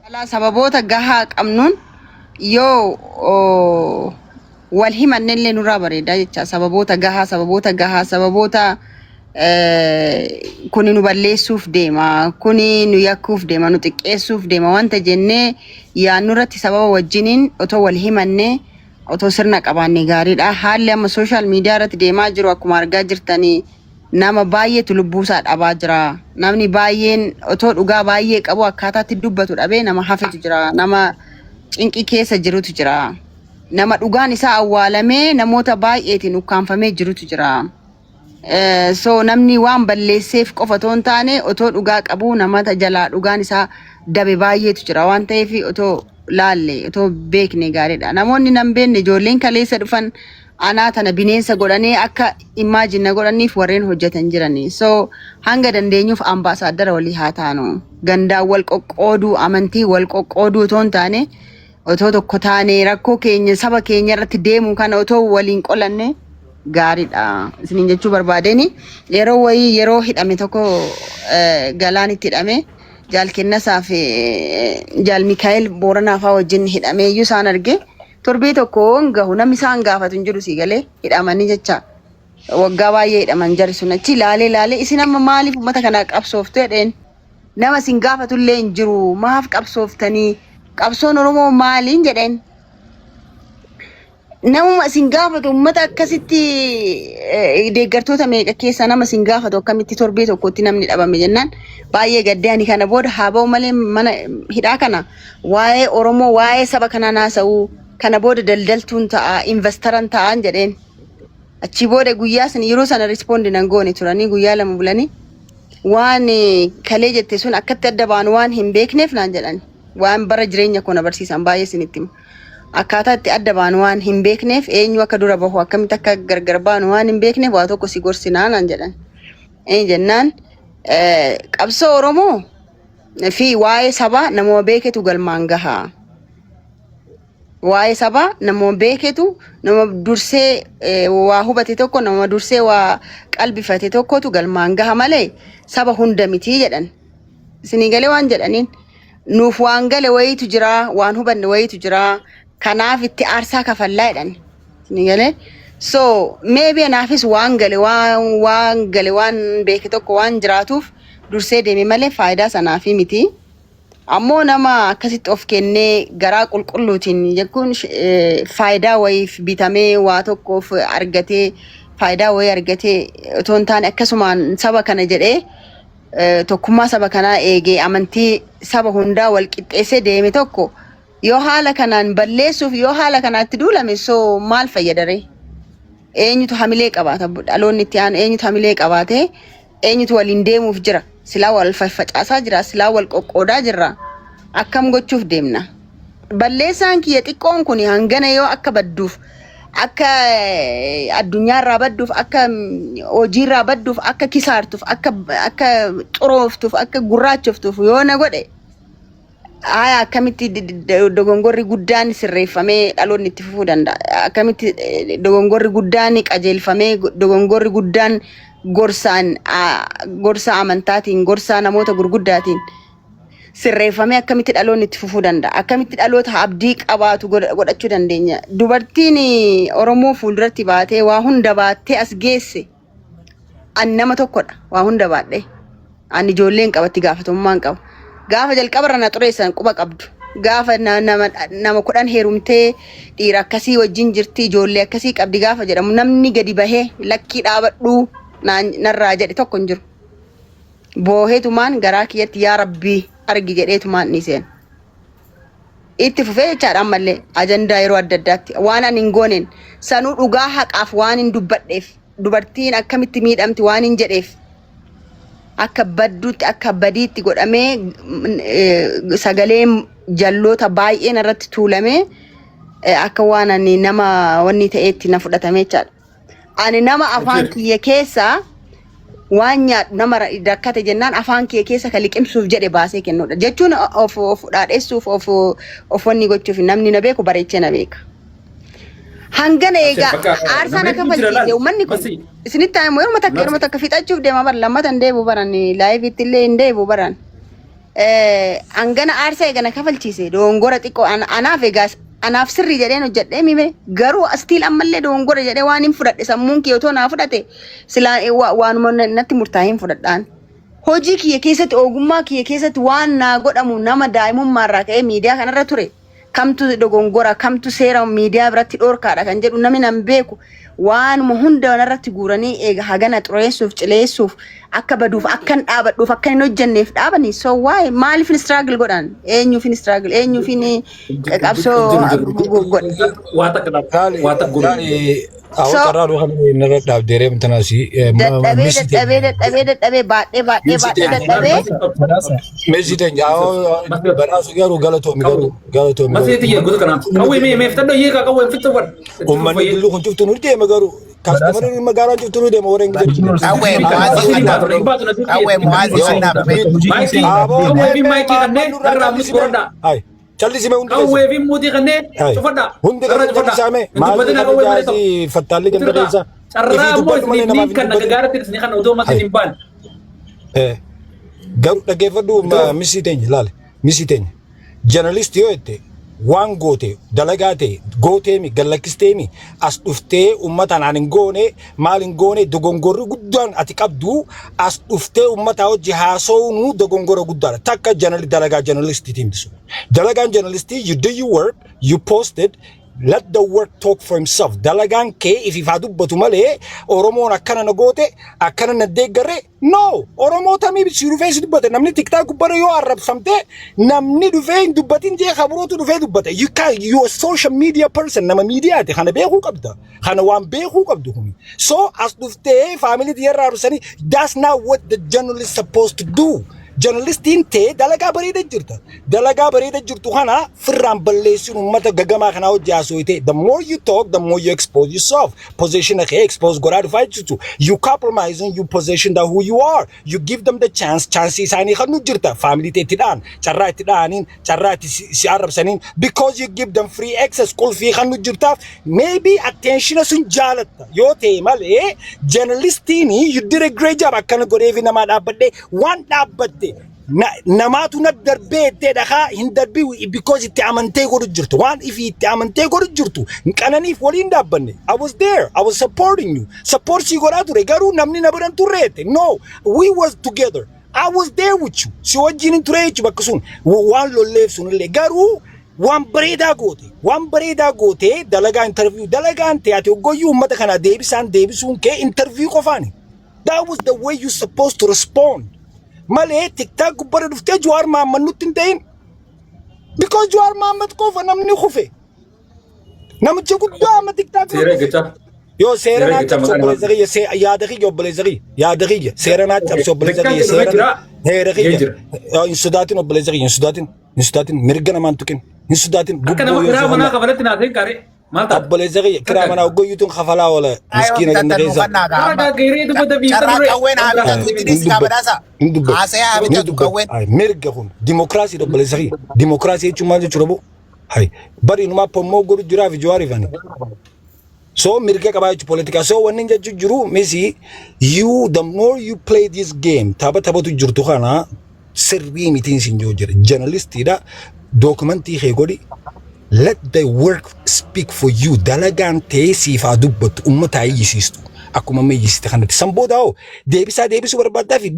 Alaa sababoota gahaa qabnuun yoo wal himannellee nurraa bareedaa jecha. Sababoota gahaa, sababoota gahaa, sababoota kuni nu balleessuuf deema, kuni nu yakkuuf deema, nu xiqqeessuuf deema wanta jennee yaadnurratti sababa wajjiniin otoo wal himannee, otoo sirna qabaanne gaariidha. Haalli amma social media irratti deemaa jiru akkuma argaa jirtanii nama baay'eetu lubbuusaa dhabaa jira. Namni baay'een otoo dhugaa baay'ee qabu akkaataatti dubbatu dhabee nama hafetu jira. Nama cinqii keessa jirutu jira. Nama dhugaan isaa awwaalamee namoota baay'eetiin ukkaamfamee jirutu jira. So namni waan balleesseef qofa otoo hin taane otoo dhugaa qabu namoota jalaa dhugaan isaa dabe baay'eetu jira waan ta'eef otoo laalle, otoo beekne gaariidha. Namoonni nan beekne, ijoolleen kaleessa dhufan anaa tana bineensa godhanii akka imagine na godhaniif warreen hojjetan jirani. So hanga dandeenyuuf ambaasaaddara walii haa taanu. Gandaan wal qoqqooduu, amantii wal qoqqooduu otoo hin taane otoo tokko taane rakkoo keenya saba keenya irratti deemu kana otoo waliin qolanne gaariidha. Isiniin jechuu barbaadeni yeroo wayii yeroo hidhame tokko galaanitti hidhame Jaal Kennasaa fi Jaal Mikaa'el Booranaa fa'aa wajjin hidhamee iyyuu isaan arge. Torbee tokko hin gahu namni isaan gaafatu hin jiru sii galee hidhamanii jecha. Waggaa baay'ee hidhaman jarri sun achi laalee laalee isin amma maaliif uummata kana qabsooftu jedheen. Nama isin gaafatu illee hin jiru, maaf qabsooftanii, qabsoon Oromoo maaliin jedheen. Namuma isin gaafatu uummata akkasitti deeggartoota meeqa keessa nama isin gaafatu akkamitti torbee tokkotti namni dhabame jennaan baay'ee gaddee ani kana booda haa ba'u malee mana hidhaa kana waa'ee Oromoo, waa'ee saba kanaa naasa'uu kana booda daldaltuun ta'a, investaran ta'an jedheen. Achii booda guyyaa sana yeroo sana respond nan goone turanii guyyaa 2 bulanii waan kalee jette sun akkatti adda baanu waan hin beekneef naan jedhan. Waan bara jireenya koo na barsiisan baay'ee isinitti hima. Akkaataa itti adda baanu waan hin beekneef, eenyu akka dura bahu, akkamitti akka gargar baanu waan hin beekneef waa tokko si gorsinaa naan jedhan. Ee jennaan qabsoo Oromoo fi waa'ee sabaa namuma beeketu galmaan gaha. Waa'ee sabaa namuma beeketu, nama dursee waa hubate tokko, nama dursee waa qalbifate tokkotu galmaan gaha malee saba hunda miti jedhan. Isinii galee waan jedhaniin nuuf waan gale wayiitu jira, waan hubanne wayiitu jira, kanaaf itti aarsaa kafallaa jedhan. Isinii galee so maybe anaafis waan gale, waan gale, waan beeke tokko waan jiraatuuf dursee deeme malee faayidaa sanaafi miti. Ammoo nama akkasitti of kennee garaa qulqulluutiin jechuun faayidaa wayiif bitamee waa tokkoof argatee, faayidaa wayii argatee otoo hin taane akkasumaan saba kana jedhee tokkummaa saba kanaa eegee amantii saba hundaa wal qixxeessee deeme tokko yoo haala kanaan balleessuuf yoo haala kanaatti duulame, so maal fayyada ree? Eenyutu hamilee qabaata? Dhaloonni itti aanu eenyutu hamilee qabaatee eenyutu waliin deemuuf jira? Silaa wal faffacaasaa jira, silaa wal qoqqoodaa jirra. Akkam gochuuf deemna? Balleessaan kiyya xiqqoon kun hangana yoo akka badduuf, akka addunyaarraa badduuf, akka hojiirraa badduuf, akka kisaartuuf, akka xurooftuuf, akka gurraachoftuuf yoo na godhe, aya akkamitti dogongorri guddaan sirreeffamee dhaloonni itti fufuu danda'a? Akkamitti dogongorri guddaan qajeelfamee, dogongorri guddaan gorsaan, gorsa amantaatiin, gorsa namoota gurguddaatiin sirreeffamee akkamitti dhaloonni itti fufuu danda'a? Akkamitti dhaloota abdii qabaatu godhachuu dandeenya? Dubartiin Oromoo fuulduratti baatee waa hunda baattee as geesse an nama tokkodha. Waa hunda baadhee. Ani ijoolleen qaba, itti gaafatamummaan qaba. Gaafa jalqabarra na xureessan quba qabdu. Gaafa nama 10 heerumtee dhiira akkasii wajjin jirti, ijoollee akkasii qabdi gaafa jedhamu namni gadi bahee lakkii dhaabadhuu narraa jedhe tokko hin jiru. Booheetumaan garaa kiyyatti yaa Rabbii argi jedheetumaan dhiiseen. Itti fufee jechaadha ammallee ajandaa yeroo adda addaatti waan ani hin gooneen sanuu dhugaa haqaaf waan hin dubbadheef, dubartiin akkamitti miidhamti waan hin jedheef akka badduutti, akka badiitti godhamee sagaleen jalloota baay'een irratti tuulamee akka waan ani nama wanni ta'eetti na fudhatame jechaadha. Ani nama afaan kiyya keessaa waan nyaadhu nama rakkate jennaan afaan kiyya keessa kan liqimsuuf jedhe baasee kennudha. Jechuun of dhaadheessuuf, of wanni gochuuf namni na beeku bareechee na beeka. Hangana egaa Bakka aarsaa nama na hedduutu jira kafalchiise laal. uummanni kun. Masi Isinitti himu yeroo takka yeroo Masi takka fixachuuf deema bara lammata hin deebi'u baran liveitti illee hin deebi'u baran. Hangana aarsaa eegana kafalchiise dogongora xiqqoo anaaf egaa anaaf sirrii jedheen hojjedhee mime, garuu still ammallee dogongora jedhee waan hin fudhadhe. Sammuun kiyya otoo naa fudhate silaa waanuma natti murtaa'ee hin fudhadhaan. Hojii kiyya keessatti, ogummaa kiyya keessatti waan naa godhamu, nama daa'imummaarraa ka'ee miidiyaa kanarra ture, kamtu dogongora, kamtu seera miidiyaa biratti dhoorkaadha kan jedhu namni nan beeku, waanuma hunda narratti guuranii eega hagana xureessuuf, cileessuuf, akka baduuf, akkan dhaabadhuuf, akka hin hojjenneef dhaabanii. So waa'ee maaliif struggle godhan? Eenyuuf struggle, eenyuuf qabsoo godhe? Waa takka waa takka godhu. Awwa, carraa dhufa narra dhaabdee reemtanaas. Dadhabee, dadhabee, dadhabee, dadhabee, baadhee, baadhee, baadhee, dadhabee. Meesii teenya badhaasu garuu galatoomi, garuu galatoomi. Masii tiyya gosa kanaan qawwee mee mee fitadho hiika qawwee fittu godh. Uummanni dillu kun cuftu nu deema, garuu customerri magaalaan cuftu nu deema warreen gidan. Qawwee muwaazii kanaaf, qawwee muwaazii kanaaf. Maayikii qawwee fi maayikii kanneen irraa ammas godhadhaa. Hai, callisime hundi. Qawwee fi muutii kanneen cufadhaa. Hundi Irraa kan cufadhaa. callisame Hin maal dubbatinaa qawwee malee ta'u. jaasi fattaalli ganda keessa. Carraa ammoo isiniif niin kan akka gaaratti isinii kan otoo masin hin baane. Garuu dhaggeeffadhu, misii teenya ilaale, misii teenya. Journalist yoo jette waan goote dalagaa ta'e gooteemi gallakkisteemi as dhuftee uummataan aan hin goone, maal hin goone. Dogongorri guddaan ati qabdu as dhuftee uummataa hojii haasa'uun dogongora guddaadha. Takka dalagaa journalistiitiin bisu. Dalagaan journalistii, you do your work, you posted, let the work talk for himself. Dalagaan kee ififaa dubbatu malee Oromoon akkana na goote, akkana na deeggarre, no. Oromoo tamii si dhufee si dubbate? Namni TikTok gubbarra yoo arrabsamte namni dhufee hin dubbatin jee kabrootu dhufee dubbate. You can, you are social media person, nama miidiyaati, kana beekuu qabda, kana waan beekuu qabdu kuni. So as dhuftee family tiyyarraa arrabsanii, that's not what the journalist supposed to do. Journalistiin ta'e dalagaa bareeda jirta. Dalagaa bareeda jirtu kana firraan balleessuun uummata gagamaa kanaa hojii haasooyite. The more you talk, the more you expose yourself. Position kee expose godhaa dhufaa jechuudha. You compromise on your position that who you are. You give them the chance. Chance isaanii kan nu jirta. Family itti dhaan, carraa itti dhahaniin, carraa itti si arrabsaniin, because you give them free access, qulfii kan nu jirtaaf. Maybe attention sun jaalatta. Yoo ta'e malee journalistiin, you did a great job. Akkana godheefi namaa dhaabbadhee waan dhaabbatte namaatu na darbee ittee dhakaa hin darbii, because itti amantee godhu jirtu, waan ifi itti amantee godhu jirtu hin qananiif waliin dhaabbanne. I was there, I was supporting you, support si godhaa ture, garuu namni na biran turreette. No, we was together, I was there with you, si wajjin hin ture jechuudha. Bakka sun waan lolleef sunillee garuu waan bareedaa goote, waan bareedaa goote. Dalagaa interview dalagaan ta'e ati hoggoyyuu uummata kana deebisaan deebisuun kee interview qofaani. That was the way you supposed to respond malee TikTok gubbarra dhuftee Jawaar Mahammad nutti hin ta'in, because Jawaar Mahammad qofa namni kufe, namicha guddaa amma TikTok. Seera eeggachaa. Yoo seera Seera naa eeggachaa cabse maqaan obboleessa kiyya, yaada kiyya, obboleessa kiyya, yaada kiyya, seera naa cabse, obboleessa kiyya, seera jira. heera kiyya. Jira. Hin sodaatin, obboleessa kiyya, hin sodaatin, hin sodaatin, mirga namaan tuqin, hin sodaatin. Akka nama gubboo yoo kiraa manaa si kafalatti naa ta'e gaaree maal ta'a? Obboleessa kiyya, kiraa manaa hoggoyyuutuun kafalaa oola miskiina ganda keessa. Karaa gaggaarii dubbata biyya Carraa turre. qawween haa bitatu itti dhiisi kaa badhaasa. Hin dubbatu. Haasa'ee haa Hin bitatu dubbatu. qawween. Ay, mirga kun dimokiraasii, obboleessa kiyya. Dimokiraasii jechuun maal jechuudha boo? Hay, bari inumaa pommoo godhu jiraa fi Jawaariif ani. So mirga qabaa jechuun poolitikaa. So wanni jechuun jiru misi, you, the more you play this game, tapha taphatu jirtu kana sirrii mitiin sin jiru jira. Journalistiidha. Dookumentii kee godhi. Let the work speak for you. Dalagaan ta'ee siif haa dubbattu, uummata haa iyyisiistu. Akkuma amma iyyisite kanatti. San booda hoo deebisaa deebisuu barbaaddaa fi